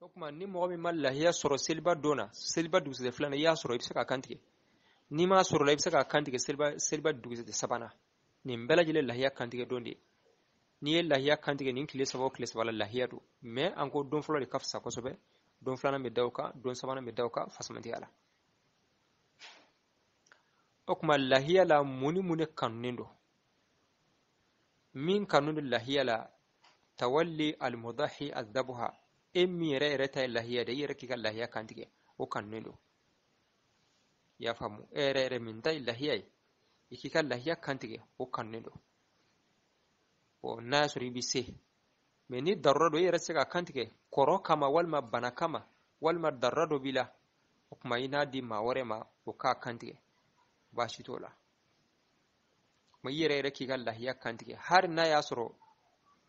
O tuma ni mɔgɔ min ma lahiya sɔrɔ seliba don na, seliba dugusɛjɛ filanan i y'a sɔrɔ, i bɛ se k'a kantigɛ. N'i m'a sɔrɔ la, i bɛ se k'a kantigɛ seliba dugusɛjɛ sabanan. Nin bɛɛ lajɛlen lahiya kantigɛ don de ye. N'i ye lahiya kantigɛ nin tile saba o tile saba la, lahiya don. Mais an ko don fɔlɔ de ka fisa kosɛbɛ, don filanan bɛ da o kan, don sabanan bɛ da o kan fasamantiya la. O tuma lahiya la, mun ni mun de kanunen don? Min kanu don lahiya la, tawalli almudahi adhabuha, e min yɛrɛ yɛrɛ ta ye lahiya de, i yɛrɛ k'i ka lahiya kantigɛ, o kanunen don. I y'a faamu? E yɛrɛ yɛrɛ min ta ye lahiya ye, i k'i ka lahiya kantigɛ, o kanunen don. Bon, n'a y'a sɔrɔ i bɛ se, mais ni darura don, i yɛrɛ tɛ se ka kantigɛ kɔrɔ kama walima bana kama walima darura dɔ b'i la, o tuma i n'a di maa wɛrɛ ma, o k'a kantigɛ, baasi t'o la. Ma i yɛrɛ yɛrɛ k'i ka lahiya kantigɛ, hali n'a y'a sɔrɔ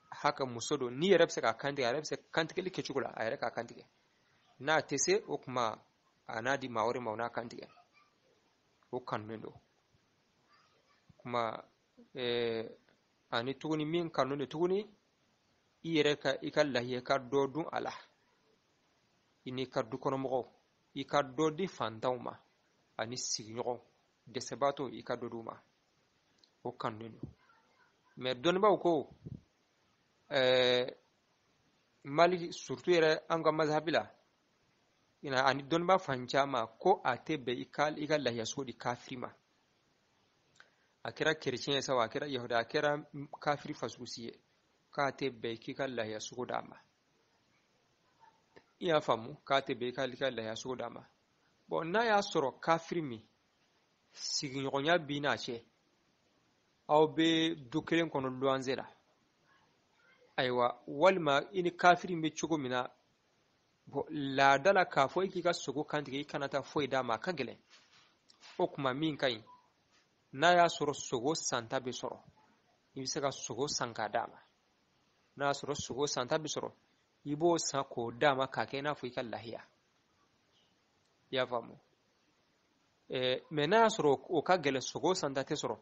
haka muso don, n'i yɛrɛ bɛ se k'a kantigɛ, a yɛrɛ bɛ se kantigɛli kɛcogo la, a yɛrɛ k'a kantigɛ. N'a tɛ se, o tuma a n'a di maa wɛrɛ ma, o n'a kantigɛ, o kanunen don. Kuma ani tuguni min kanu don tuguni, i yɛrɛ ka i ka lahiya ka dɔ dun a la, i n'i ka dukɔnɔmɔgɔw, i ka dɔ di fantanw ma ani sigiɲɔgɔnw, dɛsɛbaatɔ, i ka dɔ d'u ma, o kanunen don. Mais dɔnnibaaw ko Maliki surtout yɛrɛ, an ka mazhabi la ina ani dɔnnibaa fan caman ko a tɛ bɛn i ka lahiya sogo di kafiri ma. A kɛra kerecɛn ye sa o, a kɛra yahuda, a kɛra kafiri fasugu si ye, k'a tɛ bɛn k'i ka lahiya sogo d'a ma. I y'a faamu? K'a tɛ bɛn i ka lahiya sogo d'a ma. Bon, n'a y'a sɔrɔ kafiri min sigiɲɔgɔnya b'i n'a cɛ, aw bɛ du kelen kɔnɔ luwanze la, ayiwa, walima i ni kafiri bɛ cogo min na, bon, laada la, k'a fɔ i k'i ka sogo kantigɛ, i kana taa foyi d'a ma, a ka gɛlɛn. O kuma min ka ɲi, n'a y'a sɔrɔ sogo santa bɛ sɔrɔ, i bɛ se ka sogo san k'a d'a ma. N'a y'a sɔrɔ sogo santa bɛ sɔrɔ, i b'o san k'o d'a ma k'a kɛ i n'a fɔ i ka lahiya. I y'a faamu? Mais n'a y'a sɔrɔ o ka gɛlɛn, sogo santa tɛ sɔrɔ,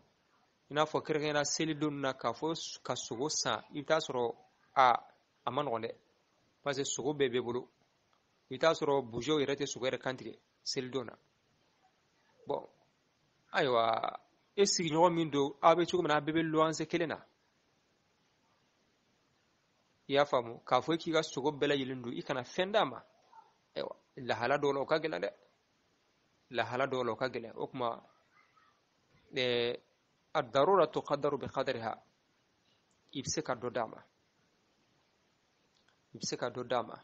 i n'a fɔ kɛrɛnkɛrɛnnenya selidon na, k'a fɔ ka sogo san, i bɛ taa sɔrɔ a ma nɔgɔn dɛ, parce que sogo bɛɛ b'e bolo. I bɛ taa sɔrɔ boucherw yɛrɛ tɛ sogo yɛrɛ kantigɛ selidon na. Bon, ayiwa, e sigiɲɔgɔn min don, aw bɛ cogo min na, aw bɛɛ bɛ luwanse kelen na, i y'a faamu? K'a fɔ e k'i ka sogo bɛɛ lajɛlen dun, i kana fɛn d'a ma, ayiwa, lahala dɔw la o ka gɛlɛn dɛ, lahala dɔw la o ka gɛlɛn. O tuma ad-darura tuqaddaru bi qadriha, i bɛ se ka dɔ d'a ma, i bɛ se ka dɔ d'a ma,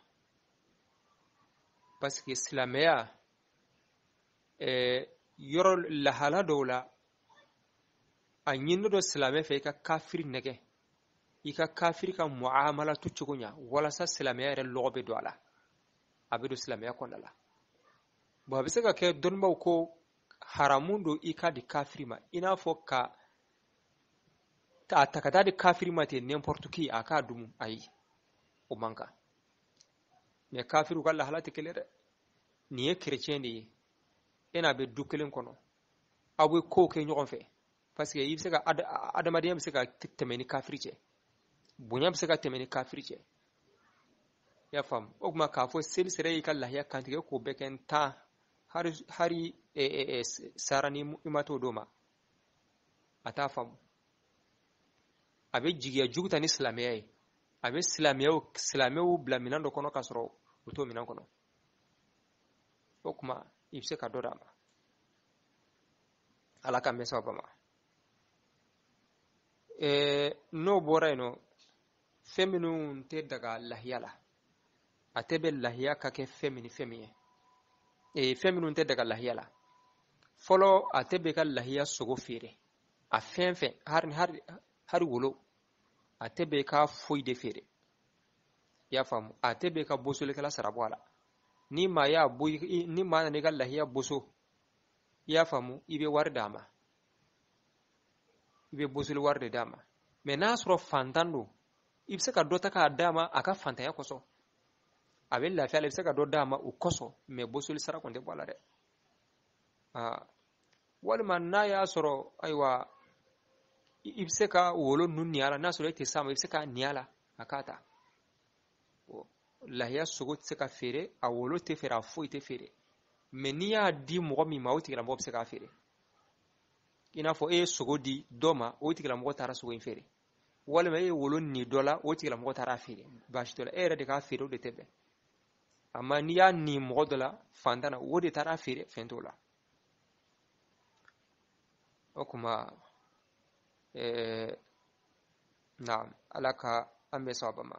parce que silamɛya yɔrɔ lahala dɔw la, a ɲininen don silamɛ fɛ i ka kafiri nɛgɛ, i ka kafiri ka muamalatu cogo ɲa, walasa silamɛya yɛrɛ lɔgɔ bɛ don a la, a bɛ don silamɛya kɔnɔna la. Bon, a bɛ se ka kɛ dɔnnibaaw ko haramu don i ka di kafiri ma, i n'a fɔ ka a ta ka taa di kafiri ma ten n'importe qui, a k'a dumu, ayi, o man kan. Mais kafiriw ka lahala tɛ kelen dɛ. Nin ye chrétien de ye, e n'a bɛ du kelen kɔnɔ, aw bɛ kow kɛ ɲɔgɔn fɛ, parce que i bɛ se ka adamadenya bɛ se ka tɛmɛ ni kafiri cɛ, bonya bɛ se ka tɛmɛ ni kafiri cɛ. I y'a faamu? O tuma k'a fɔ seli sera y'i ka lahiya kantigɛ k'o bɛɛ kɛ n tan hari hari sara ni i ma t'o d'o ma, a t'a faamu, a bɛ jigiya jugu ta ni silamɛya ye, a bɛ silamɛw bila minɛn dɔ kɔnɔ k'a sɔrɔ u t'o minɛn kɔnɔ. O tuma i bɛ se ka dɔ d'a ma. Ala k'an bɛn sababa ma. N'o bɔra yen nɔ, fɛn minnu tɛ daga lahiya la, a tɛ bɛ lahiya ka kɛ fɛn min ni fɛn min ye, fɛn minnu tɛ daga lahiya la, fɔlɔ, a tɛ bɛ ka lahiya sogo feere, a fɛn fɛn, hari hari hari wolo, a tɛ bɛ ka foyi de feere. I y'a faamu? A tɛ bɛ ka bosolikɛla sara bɔ a la. Ni maa y'a bɔ, ni maa nana i ka lahiya boso, i y'a faamu, i bɛ wari d'a ma, i bɛ bosoli wari de d'a ma. Mais n'a sɔrɔ fantan don, i bɛ se ka dɔ ta k'a d'a ma a ka fantanya kosɔn, a bɛ lafiya la, i bɛ se ka dɔ d'a ma o kosɔn, mais bosoli sara kɔni tɛ bɔ a la dɛ. Aa, walima n'a y'a sɔrɔ, ayiwa, i bɛ se ka wolo ninnu ni a la, n'a sɔrɔ e tɛ s'a ma, i bɛ se k'a ni a la, a k'a ta. Lahiya sogo tɛ se ka feere, a wolo tɛ feere, a foyi tɛ feere. Mais n'i y'a di mɔgɔ min ma, o tigilamɔgɔ bɛ se k'a feere. I n'a fɔ e ye sogo di dɔ ma, o tigilamɔgɔ taara sogo in feere, walima e ye wolo ni dɔ la, o tigilamɔgɔ taara a feere, baasi t'o la. E yɛrɛ de k'a feere, o de tɛ bɛn. Amma n'i y'a ni mɔgɔ dɔ la fantan na, o de taara a feere, fɛn t'o la. O kuma, naam, Ala ka an bɛɛ sababa ma.